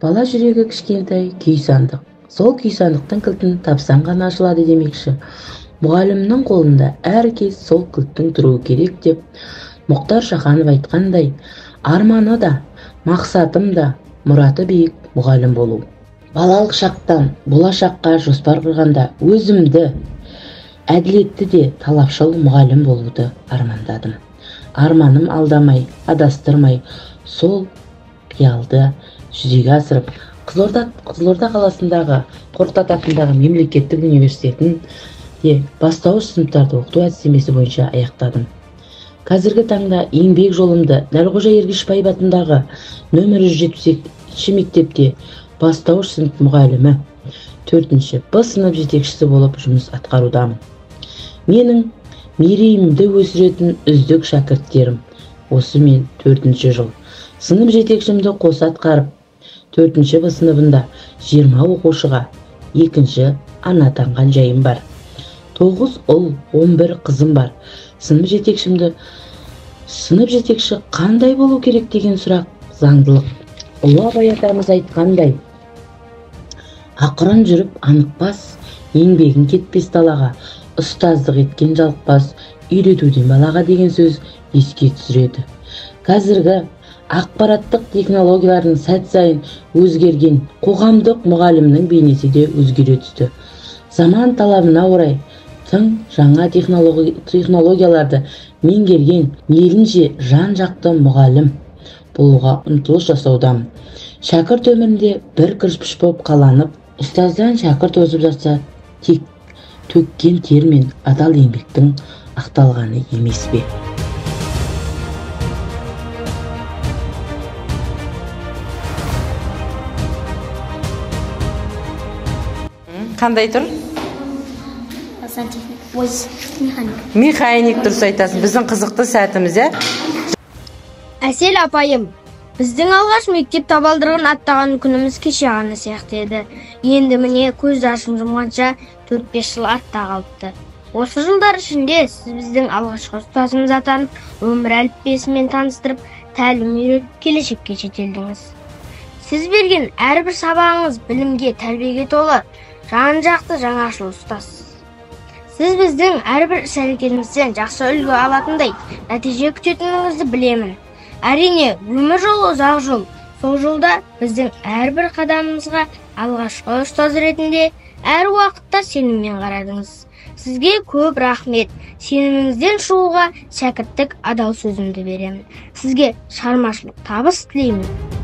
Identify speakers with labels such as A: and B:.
A: Бала жүрегі кішкентай күй сандық. Сол күй сандықтың кілтін тапсаң ғана ашылады демекші. Мұғалімнің қолында әр кез сол кілттің тұруы керек деп Мұхтар Шаханов айтқандай, арманы да, мақсатым да, мұраты биік мұғалім болу. Балалық шақтан болашаққа жоспар құрғанда өзімді әділетті де талапшыл мұғалім болуды армандадым. Арманым алдамай, адастырмай, сол қиялды жүзеге асырып, Қызылорда қаласындағы Қорқыт ата атындағы мемлекеттік университетін де бастауыш сыныптарды оқыту әдістемесі бойынша аяқтадым. Қазіргі таңда еңбек жолымды Дәлқожа Ергешбаев атындағы нөмір 172 мектепте бастауыш сынып мұғалімі, 4-ші Б сынып жетекшісі болып жұмыс атқарудамын. Менің мерейімді өсіретін үздік шәкірттерім осы мен 4-ші жыл. Сынып жетекшімді қоса атқарып, 4-ші Б сыныбында 20 оқушыға екінші ана атанған жайым бар. 9 ұл, 11 қызым бар. Сынып жетекші қандай болу керек деген сұрақ заңдылық. Ұлы Абай атамыз айтқандай, ақырын жүріп анық бас, еңбегін кетпес далаға, ұстаздық еткен жалықпас, үйретуден балаға деген сөз еске түсіреді. Қазіргі ақпараттық технологиялардың сәт сайын өзгерген қоғамдық мұғалімнің бейнесі де өзгере түсті. Заман талабына орай тың жаңа технологияларды меңгерген мейлінше жан-жақты мұғалім болуға ұмтылыс жасаудамын. Шәкірт өмірінде бір кірпіш болып қаланып, ұстаздан шәкірт озып жатса, тек төккен тер мен адал еңбектің ақталғаны емес пе?
B: Қандай тұр?
C: Сантехник. Ой, механик.
B: Механик дұрыс айтасың. Біздің қызықты сәтіміз, ә?
C: Әсел апайым, біздің алғаш мектеп табалдырығын аттаған күніміз кеше ғана сияқты еді. Енді міне көзді ашып жұмғанша 4-5 жыл артта қалыпты. Осы жылдар ішінде сіз біздің алғашқы ұстазымыз атанып, өмір әліппесімен таныстырып, тәлім үйретіп, келешекке жетелдіңіз. Сіз берген әрбір сабағыңыз білімге, тәрбиеге толы, жан-жақты жаңашыл ұстаз. Сіз біздің әрбір іс-әрекетімізден жақсы үлгі алатындай нәтиже күтетініңізді білемін. Әрине, өмір жолы ұзақ жол. Сол жолда біздің әрбір қадамымызға алғашқы ұстаз ретінде әр уақытта сеніммен қарадыңыз. Сізге көп рахмет. Сеніміңізден шығуға шәкірттік адал сөзімді беремін. Сізге шығармашылық табыс тілеймін.